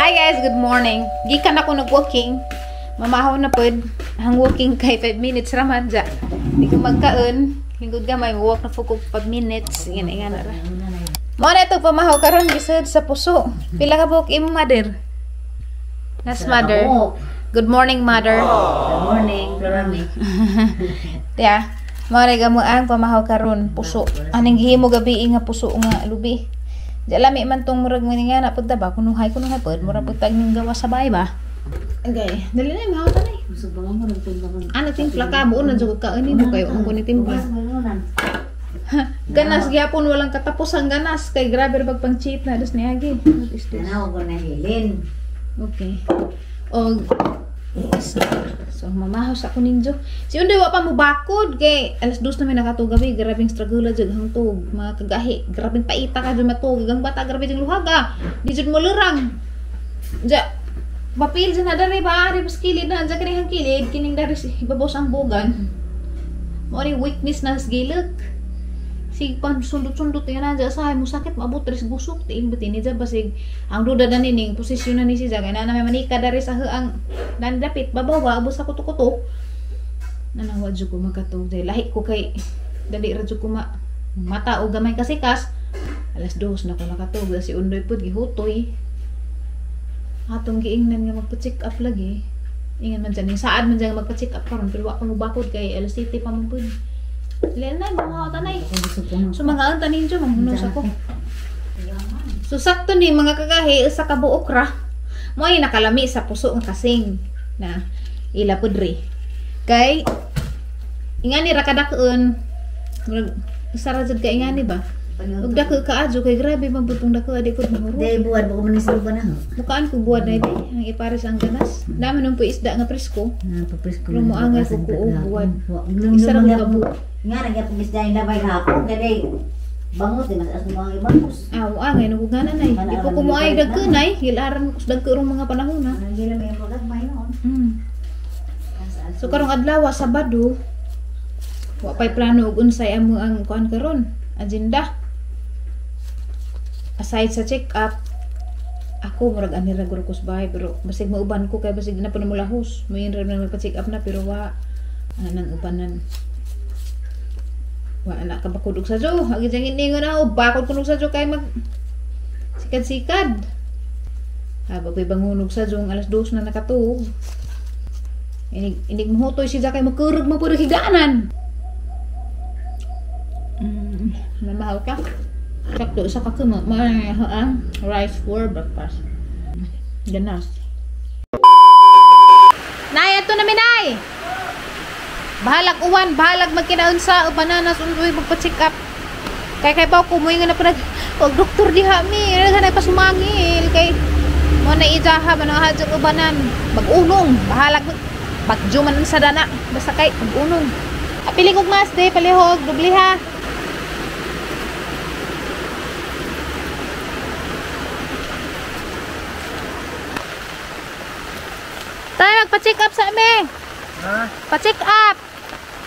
Hi guys, good morning. Gikan ako nag-walking. Mamahaw na pod. Ang walking kay 5 minutes raman ja. Di ko magkaon. Lingkod gamay, walk na po ko 5 minutes. Ingan ingan ra. Mo na ito pamahaw karon bisod sa puso. Pila ka buok imo, mother? Nas mother. Good morning, mother. Good morning, Florami. Yeah. Mo na gamo ang pamahaw karon puso. Aning gihimo gabi nga puso nga lubi. Di lami man tong murag nga na pud ta ba kunuhay kunuhay pod murag pud tag ning gawa sa bahay ba. Okay, dali na mahaw ta nay. Busog ba mo rin timpla ko? Ano timpla ka buon na jud ka ani mo kayo ang kuni timpla. Ganas gyapon walang katapos ang ganas kay grabe ra pag cheat na dos niagi. What is this? Tanaw ko na hilin. Okay. Og so mamahaw sa ako ninjo. Si Undoy wa pa mo bakod kay alas 2 na may nakatugabi. Grabing struggle jud hangtog mga kagahi. Grabing paita ka jud matug. Ang bata grabe jud luhaga. Di jud mo lerang. Ja bapil sa na dere ba ari pas kilid na ja kini kilid kining dari ibabaw sa bugan. Mo ni weakness na sa gilok. Sig pan sundot-sundot yan na sa mo sakit maabot ris gusok tiin ba tini ja basig ang duda na nining posisyon na ni si ja kay na may manika dari sa ang dandapit babaw ba abot sa kuto-kuto. Nanawa jud ko makatug dahil lahi ko kay dali ra jud ko ma mata og gamay kasikas. Alas 2 na ko nakatug si Undoy pud gihutoy. Atong giingnan nga magpa-check up lagi. Ingan man dyan, saad man dyan magpa-check up karon pero wa pa mo bakod kay alas 7 pa man pud. Dili na mga tanay. So mga anta ninyo manghunos ako. So sakto ni mga kagahi usa ka buok ra. Mo ay nakalami sa puso nga kasing na ila pudri. Kay ingani ra kadakon. Usa ra jud ka ingani ba? Ug dako ka adyo kay grabe magbutong dako adi ko mahurot. Day buwad mo man sa uban na. Mukaan ko buwad na di ang ipares ang ganas. Dami nung po isda nga presko. Na papresko. Pero moangal ko og buwad. Isa ra ka buok. Nga nagyapon isda yung labay gahapon kay day bangus di mas as mga ibangos. Ah, angay nung gana nay. Di po ko moay dagko nay, gilaran ko sa dagko rong mga panahon na. Gila may pagagmay noon. So karong adlaw Sabado, wa pay plano og unsay amo ang kuan karon, agenda. Aside sa check up, ako murag ani ra guro ko sa bahay pero basig mauban ko kay basig na pa na mulahos. Moin ra na magpa-check up na pero wa anang ubanan. Wa na ka bakod og sadyo. Agi jang iningon na bakod kuno sadyo kay mag sikad-sikad. Ha bagoy bangunog sadyo alas 2 na nakatuog. Inig inig mohutoy siya kay magkurog mo pud higaanan. Mamahal ka. Sakto sa kakuma ang rice for breakfast. Ganas. Nay, ato na mi nay. Bahalag uwan, bahalag magkinaunsa o bananas undoy magpa-check up. Kay kay ba ko moingon na pa og doktor diha mi, daghan pa sumangil kay mo na ijaha man ang hadjok ubanan. Mag-unong, bahalag bagyo man sa dana, basta kay mag-unong. Apili kog mas de palihog, dubli ha. Tayo magpa-check up sa ame. Ha? Pa-check up.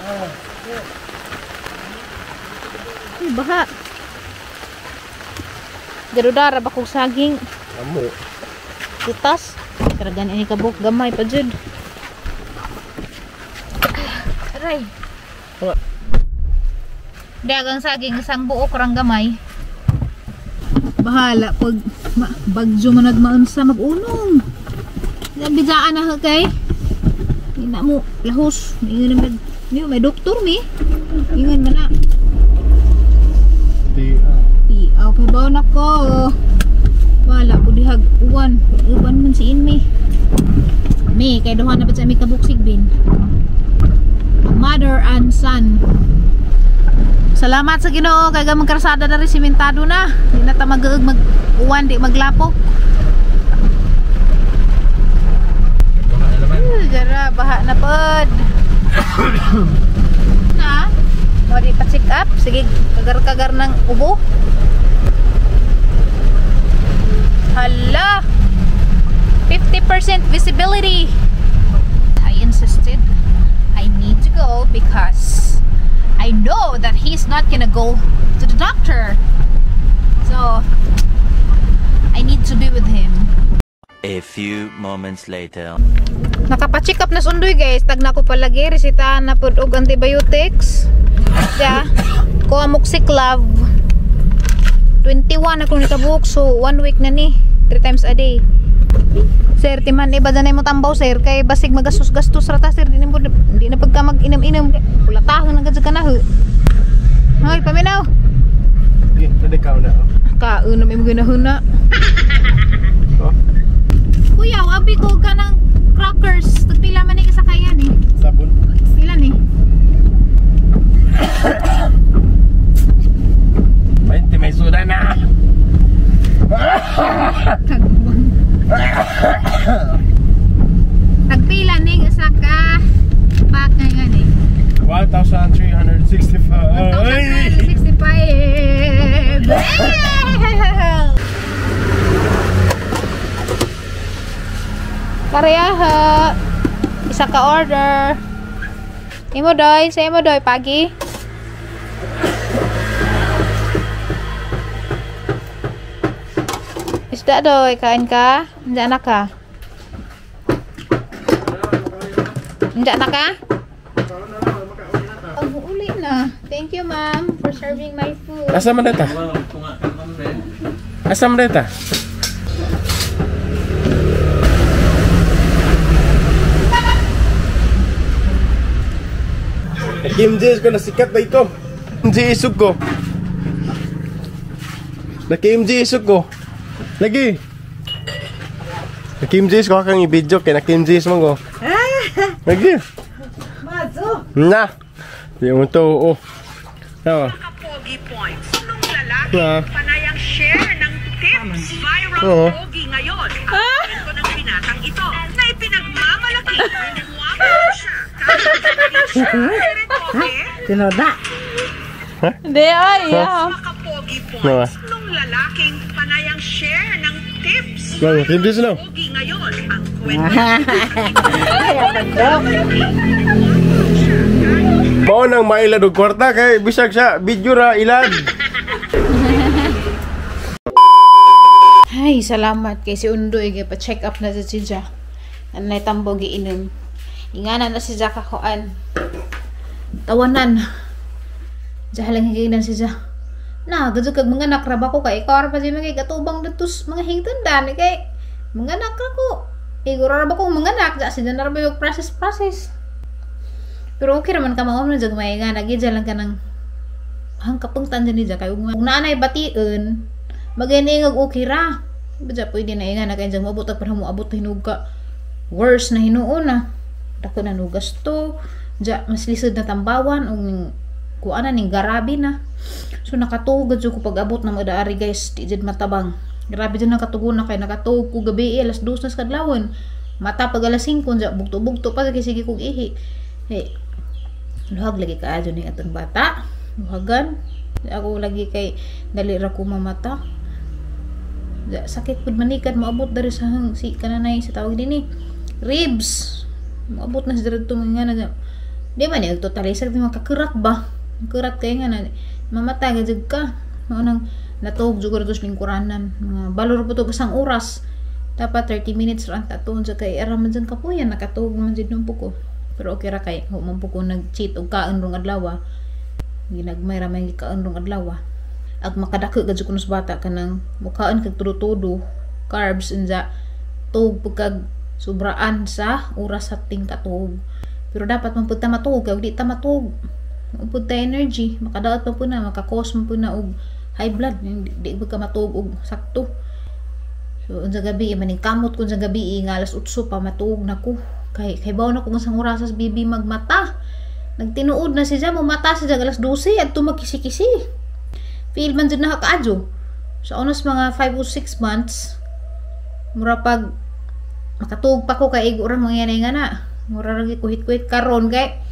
Oh. Ay, baha. Garudara ba kong saging? Amo. Pitas. Karagan ini kabuk gamay pa jud. Aray. Dagang saging isang buok rang gamay. Bahala pag bagyo man nagmaunsa mag-unong. Bidaan na kay. Ina mo lahos. Ingon man may, may doktor mi. Ingon man na. Ti. Okay ba nako. Wala ko dihag uwan. Uban man si inmi. Mi kay duha na ba sa mi kabuksig bin. Mother and son. Salamat sa Ginoo kay gamang karsada na rin simentado na. Di na ta mag-uog mag uwan di maglapok. Jara, baha na pod. Na, mo di pa-check up. Sige, kagar-kagar ng ubo. Hala! 50% visibility. I insisted I need to go because I know that he's not gonna go to the doctor. So, I need to be with him. A few moments later. Nakapa-check up na sundoy guys. Tag na ko palagi resetahan na pud og antibiotics. Ya. Ko amoxiclav. 21 ako nikabuok, so 1 week na ni. 3 times a day. Sir, timan iba danay mo tambaw sir kay basig magastos-gastos ra ta sir, di na mo di na pagka mag-inom-inom pulatahon na gud ka na ho. Hoy, paminaw. Sige, pwede ka na. Kaon na may ginahuna. Oh, Kuya, abi ko ka ng crackers. Tagpila man ni kasakayan eh. Sabon. Pila ni? 20 may suda na. Kagwang. Tagpila ni isa ka pack ngayon eh. 1,365. 1,365. Kareha. Isa ka order. Imo doy, sa imo doy pagi. Isda doy, kain ka? Diyan na ka? Diyan na ka? Ang uli na. Thank you, ma'am, for serving my food. Asa man data? Asa man data? MJ ko nasikat na ito. MJ isog ko. Naki-MJ isog ko. Lagi. Naki-MJ ko kang i-video kay naki-MJ man ko. Lagi. Mazo. Na. Di mo to, oh. Tawa. Pogi points. Nung lalaki, Na. Panay ang share ng tips. Viral Oo. pogi ngayon. Ang kwento ng binatang ito na ipinagmamalaki. Guwapo siya. Kahit hindi siya. Pero Tinoda. Hindi, ay, yeah. Makapogi Nawa. points. Nung lalaking panay ang share ng tips. Nawa, tips no? Pogi ngayon. Ang kwento ng Ay, pagdok. Mao nang mailad og kwarta kay bisag siya video ra ilad. Ay, salamat kay si Undoy kay pa-check up na sa siya. Anay tambo giinom. Ingana na si Jaka koan. Tawanan. Diya lang higinan si Ja. Na, gadyo kag mga anak ra ba ko kay ikaw ra pa si mga gatubang datos mga hingtan kay mga anak ra ko. Iguro ra ba kong mga anak ja si ra ba yung process process. Pero okay raman ka mao man jag may nga nagidya lang ka ng hangkapungtan dyan ni Ja kay ug naanay bation magani nga okay ra. Badya pwede na inga na kay dyan moabot pa mo abot hinog ka. Worse na hinuon na. Dako na nugasto. Dya mas lisod na tambawan ug ning kuan na ning garabi na. So nakatuog jud ko pag-abot na mga guys, di jud matabang. Grabe jud nakatugon na kay nakatuog ko gabi alas 2 na sa kadlawon. Mata pag alas 5 dya bugto-bugto pa kay sige kog ihi. Hey, luhag lagi kaadyo ning atong bata. Luhagan. Ako lagi kay dali ra ko mamata. Sakit pud manikad moabot dari sa hang si kananay sa tawag dinhi ribs. Moabot na sa diri nga na. Di man ni totally sa di makakurat ba. Kurat kay nga na mamata gid ka. Mao nang natuog jud ko sa lingkuranan. Mga balor po to isang oras. Dapat 30 minutes ra ang tatuon sa kay ara man jud kapuyan nakatuog man jud nung ko. Pero okay ra kay ho man po ko nag-cheat og kaon rong adlaw. Ginagmay ra man gikaon rong adlaw. Ag makadako gud kuno sa bata kanang mukaon kag tudo-tudo carbs unja tuog pagkag sobraan sa oras sa ting katuog. Pero dapat man pud ta matuog kay di ta matuog. Pud ta energy makadaot pa pud na makakos man pud na og high blood di pud ka matuog og sakto. So unsa gabi maning kamot kun sa gabi nga alas 8 pa matuog na ko. Kay kay bawo na ko unsang oras sa bibi magmata. Nagtinuod na siya mumata siya alas 12 adto magkisi-kisi. Feel man jud na kaadyo. So unos mga 5 o 6 months mura pag makatuog pa ko kay igo ra mga nga na. Mura ra gi kuhit-kuhit karon kay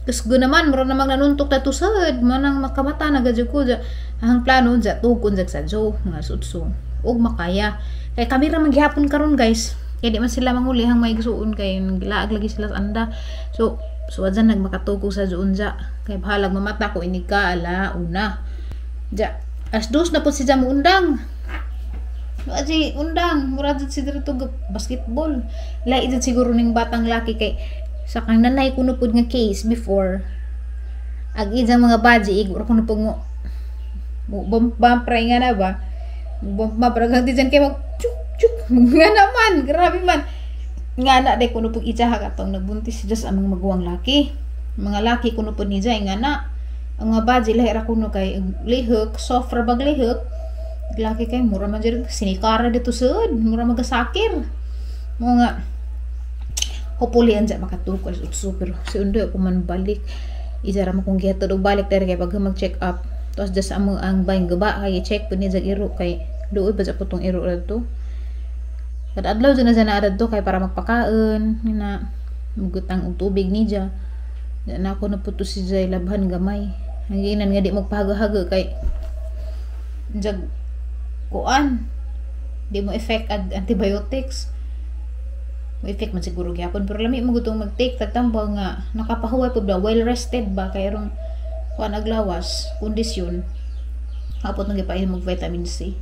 kusgo naman mura namang nanuntok na tusad manang makamata na gadyo ko ja. Ang plano ja tuog kun jag sa jo mga sutso ug makaya. Kay kami ra man gihapon karon guys. Kay di man sila manguli hang may gisuon kay gilaag lagi sila sa anda. So adyan nagmakatuog ko sa juon ja. Kay bahalag mamata ko inig ka ala una. Ja, alas 2 na po si Jamu undang. Wa si undang, mura jud si diri to basketball. Lahi jud siguro ning batang laki kay sa kang nanay kuno pud nga case before. Ag ijang mga baji igor kuno pud mo bumpray nga na ba? Bumpray kang diyan kay mag chuk chuk nga naman, grabe man. Nga na day kuno pud ijaha katong nagbuntis siya sa among maguwang laki. Mga laki kuno pud ni jay nga na. Ang mga baji lahi ra kuno kay lihok, soft ra bag lihok. Laki kay mura man jud sinikara dito sud, mura magasakir. Mo nga hopefully anja makatukol utso pero si Undoy ako man balik. Ijara mo kung gihatod og balik diri kay pag mag-check up. Tos das amo ang bayng gaba kay check pud ni jag iro kay duoy ba sa putong iro radto. Kada adlaw jud na siya na adto kay para magpakaon na mugutang og tubig niya. Na ako na puto si Jay labhan gamay. Ang giinan nga di magpahaga-haga kay jag kuan di mo effect ag antibiotics. Mo effect man siguro gyapon pero lami mo gutong mag-take tagtambal nga nakapahuway pud ba, well rested ba kay rong kuan aglawas kondisyon. Hapot nang gipainom og vitamin C.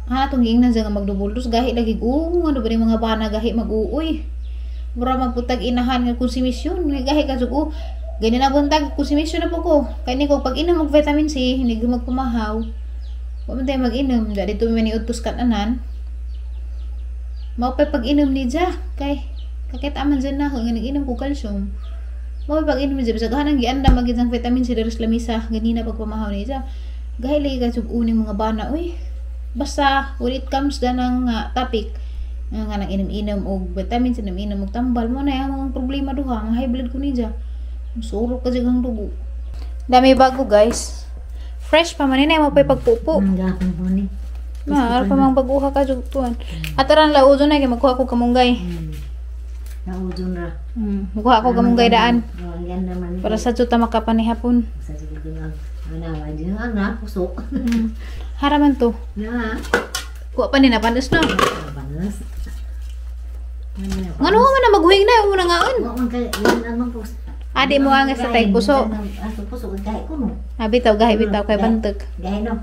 Ah, atong giingnan siya nga magdubuldos gahi lagi ano ba ning mga bana gahi mag-uuy. Mura magputag inahan nga konsumisyon gahi ka jud gani na buntag konsumisyon na po ko. Kay ni ko pag inom og vitamin C hindi magpamahaw. Wa man tayo mag-inom da dito man niudtos kan-anan. Mao pay pag-inom ni ja kay kakita man dyan na nga nag-inom ko calcium. Mao pay pag-inom ni ja bisag hanang giandam magid ang vitamin C diri sa lamisa ganina pagpamahaw ni ja. Gahi lagi ka jud uning mga bana uy. Basta when it comes da ng topic nga nang inom-inom og vitamin C, inom-inom og tambal mo na ang problema duha ang high blood ko ni ja. Surok ka jud ang dugo. Dami bago guys. Fresh pa man ni mo pay pagpupo. Ma, ara pa mang baguha ka jud tuan. Ataran laujo na kay magkuha ko kamunggay. Laujo ra. Magkuha ko kamunggay daan. Para sa jud ta makapanihapon. Sa jud ang ana ana puso. Haraman to. Na. Kuha pa ni na panos no. Panos. Ngano man na maghuhing na mo na ngaon. Wa man kay anong puso. Adi mo ang sa tay puso. Ato puso gahi ko no. Ah, bitaw gahi bitaw kay bantog. Gahi no.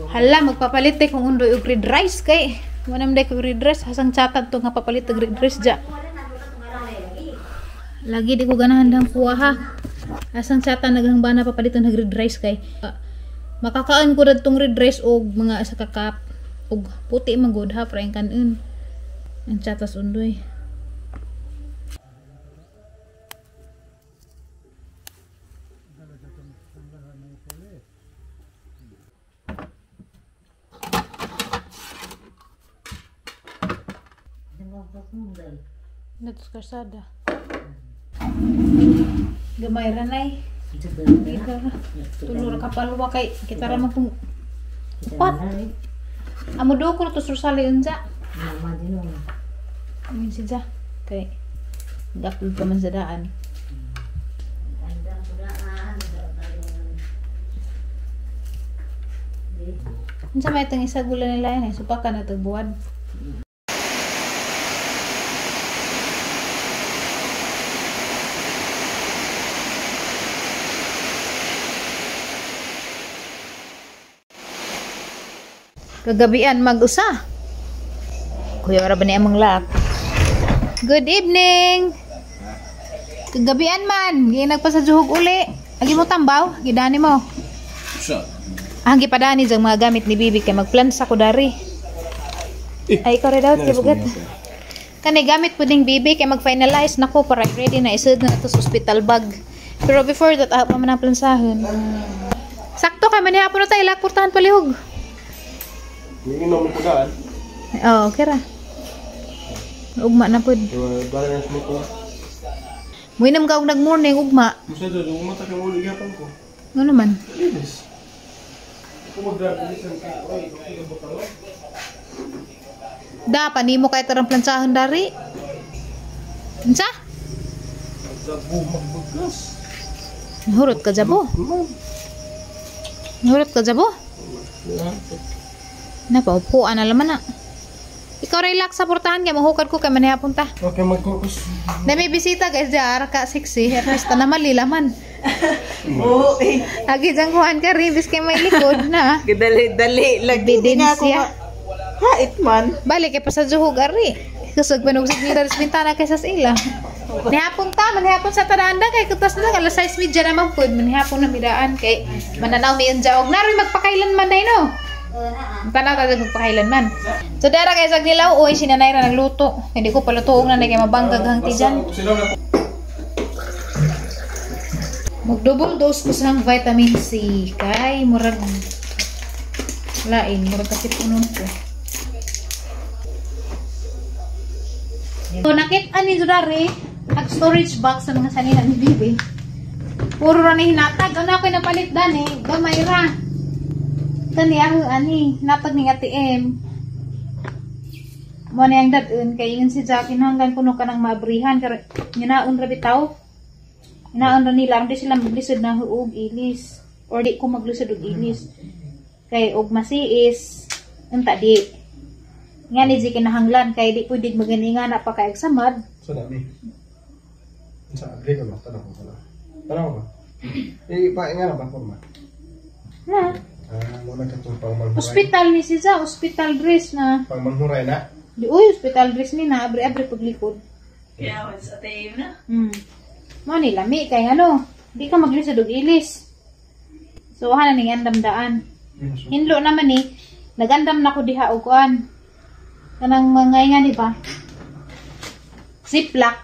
Hala magpapalit kung Undoy og red rice kay wala man day ko red rice hasang chatad to nga papalit og red rice ja. Lagi di ko ganahan dang kuha ha. Hasang chata naghang bana papaliton og red rice kay makakaan ko radtong red rice og mga isa ka cup og puti man gud ha pra ang kanon. Ang chatas Undoy. Natus karsada. Gamay ra nay. Tulo ra ka palwa kay kita ra man pung upat. Amo do ko to sursali unsa. Amin siya kay gapul pa man sa daan. Unsa may itong isa gula nila yan eh. Supaka na ito buwad. Kagabian mag-usa. Kuya, ora ba ni among lak? Good evening. Kagabian man, ginagpasajuhog uli. Agi mo tambaw, gidani mo. Sa. Ah, gipadani jang mga gamit ni Bibi kay magplansa ko dari. Ay ikaw rin daw, kibugat. Kani gamit po ding Bibi kay mag-finalize nako para ready na isud na to sa hospital bag. Pero before that, pa man ang plansahon. Sakto kay manihapon na tayo, lakpurtahan palihog. Miinom ko daan. Oo, okay ra. Ugma na pud. Balance mo ko. Muinom ka og nag-morning ugma. Musa jud ugma ta kay uli gyapon ko. Ngano man? Linis. Ko mag-drive bisan kay oy, okay ba ka? Da panimo kay tarang plansahon dari. Unsa? Jabo magbugas. Hurot ka jabo. Hurot ka jabo. Napaupuan na laman na. Ikaw relax sa portahan kay mahukad ko kay manihapon ta. Okay, magkukus. Na may bisita guys jar ka sexy artista na mali laman. Oo eh. Agi jang kuan ka rin bis kay may likod na. Dali dali lagi Ebidensya. Hait man. Balik kay pasadyuhog ari. Kusog panog sa mira sa bintana kaysa sa ila. Nihapon ta, manihapon sa tadanda kay kutas na alas 6:30 naman pud, manihapon na midaan kay mananaw mi unja og naroy magpakailan man day no. Tanaw ta magpakailan man. So dara kay sag nilaw oy si nanay ra nagluto. Hindi ko palutoong nanay kay mabanggag hang tijan. Mag double dose ko sa vitamin C kay murag lain, murag kasi punon ko. So nakita ni Zurari ag storage box sa mga sanina ni Bibi. Puro ra ni hinatag. Ano ako napalit dan eh? Gamay ra. Kani ako ani hinatag ni ATM. Mo ni ang dadun kay ingon si Jackie hanggang kuno ka nang maabrihan kay ginaon ra bitaw. Ginaon ra nila di sila maglisod na huog ilis or di ko maglisod og ilis. Kay og masiis unta di. Nga ni di kinahanglan kay di pwede maganinga na pa kay samad. Sa dami. Sa agree ka ba? Tanong ko pala. Tanong ko ba? Eh, pa, nga na ba? Forma? Na. Ah, muna ka itong pangmanghuray. Hospital ni siya, hospital dress na. Pangmanghuray na? Di, uy, hospital dress ni na, abre-abre paglikod. Kaya, sa tayo na. Mo ni lami, kay ano, di ka maglisod og ilis. So, wala ning andam daan. Hinlo naman eh, nagandam na ko diha og kuan. Kanang mga nga di ba? Ziplock.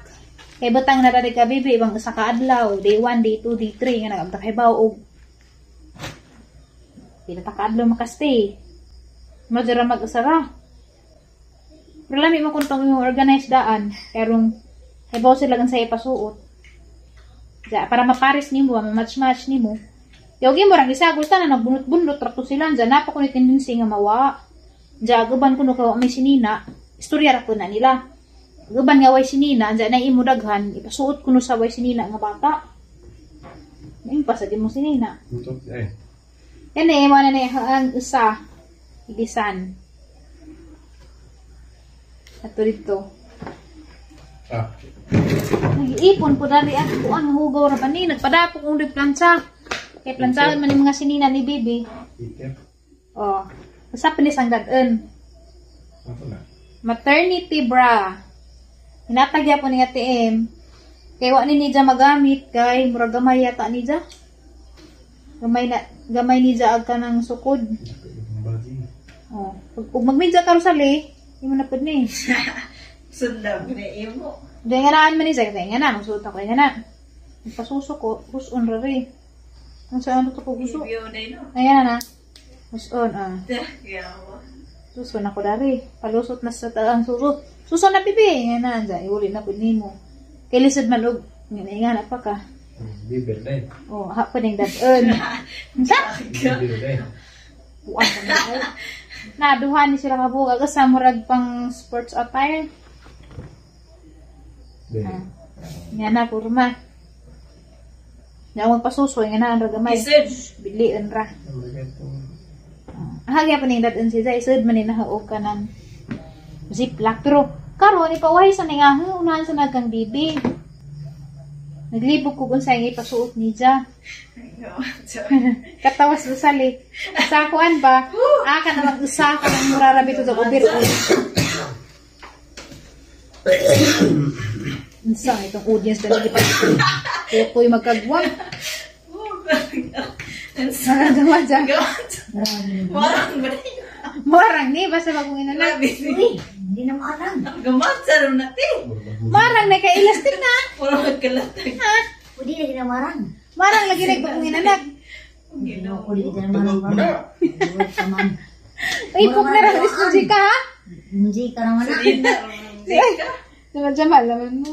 Kay butang na diri ka bibi ibang usa ka adlaw, day 1, day 2, day 3 nga nagabta kay baw og pila ta ka adlaw makastay. Mo dira mag-usa ra. Pero lami mo kung tong imong organize daan karong hibaw sila gan sa ipasuot. Ja, para mapares nimo, ma-match-match nimo. Yogi mo rang isagol tanan nagbunot-bunot ra to sila dyan napa ko ni tendency nga mawa. Diya, guban kuno ka may sinina, istorya ra ko na nila. Guban nga way sinina, diya na imo daghan, ipasuot kuno sa way sinina nga bata. Naing pasad imo sinina. Eh. Kani mo na ni ang usa ilisan. Ato dito. Ah. Nag-iipon po dali at kuan hugaw ra pa ni nagpadapok kong di plancha. Kay plantsahan man ni mga sinina ni Bibi. Oh. Usa pa ni sang dad-en. Maternity bra. Hinatag po ni ATM. Kay wa ni niya magamit kay murag gamay yata niya. Gamay na gamay niya ag kanang sukod. Oh, ug magmidya ka Rosale, imo na pud ni. Sundam ni imo. Di nga naan man ni sa nga na magsuot ako nga na. Pasuso ko, huson ra ri. Ang saan to ko gusto? Ayan na. Huson ah. Suso na ko dari. Palusot na sa taang suso. Suso na bibi. Nga na, dyan. Iuli na po nimo. Kay lisod man og. Nga na pa ka. Biber na eh. Oh, hapon yung dad-on. Sa? Biber na eh. Buwan ka na. Naduha ni sila kabuga. Kasi murag pang sports attire. Nga na, kurma. Nga magpasuso. Nga na, ang ragamay. Bilian ra. Ahagya pa ning dad-on si Zay. Isod man ni nahaog ka ng ziplock. Pero karon ipaway sa ninga unahan sa nagkang bibi. Naglibog ko kung sa'yo ipasuot ni Ja. Katawas sa sali. Sa kuan ba? Aka na mag-usa ka ng murarabi to sa ubir. Unsa itong audience na lagi pa. Putoy magkagwang. Nagagawa dyan. Marang ba na? Marang ni, basta bagong inanak. Uy, hindi na marang. Gamat sa rin natin. Marang na kay elastic na. Puro magkalatag. Ha? Pwede na ginamarang. Marang lagi na bagong inanak. Hindi na marang. Ay, pok na rin. Ismunji ka ha? Munji ka naman na. Naman Jamal, naman mo.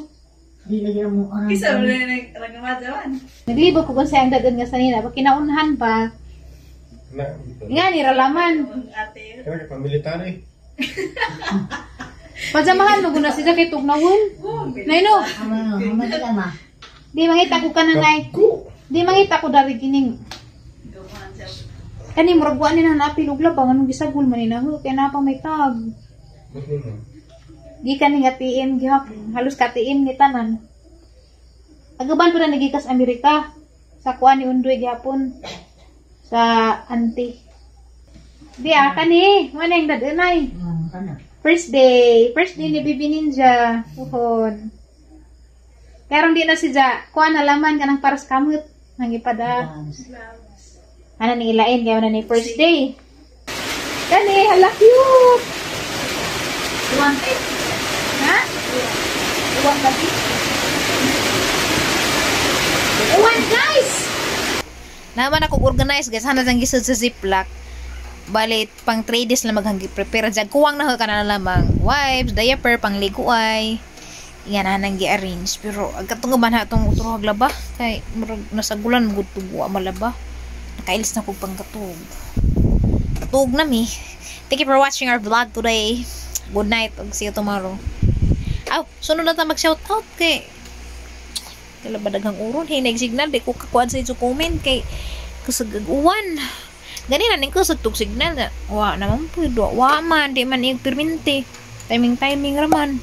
Di lagi na mo arang. Isa mo na nagamat naman. Naglibog ko kung sa'yo ang dagan nga sanina. Pag kinaunhan pa, nga ni ralaman. Ate. Kaya ka pamilitary. Pajamahan mo guna siya kay tugnawon. Nay no. Di mangita ko kananay. Di mangita ko dari kining. Kani murag wa ni na napil og labang anong gisagol man ni na kay na pa may tag. Gikan ni ATM gihapon, halos ka ATM ni tanan. Agaban po na nagikas Amerika sa kuan ni Undoy gihapon sa auntie. Di ah kani, mo na yung dadanay. Ka na. First day. First day ni Bibi Ninja. Uhon. Karon di na si Ja. Kuha na laman kanang para sa kamot. Nang ipada. Ano ni ilain kaya na ni first day. Kani, hala, cute. Uwan eh. Ha? Uwan lagi. Uwan, guys! Naman ako organize, guys. Hana dyan gisod sa Ziploc. Balit, pang 3 days lang maghanggi prepare dyan. Kuwang na ka na lamang. Wipes, diaper, pang liguay. Yan na nang gi-arrange. Pero, agkatong ba na itong utro laba? Kay, murag nasagulan, magud tubo malaba. Nakailis na kog pangkatug. Katug na mi. Thank you for watching our vlog today. Good night. Ug see you tomorrow. Aw, sunod na ta mag-shout out kay kala ba daghang uron hinay signal, di ko kakuan sa inyo comment kay kusog uwan. Gani na ning kusog tug signal na wa naman pud, wa man, di man iyong permente, timing timing raman.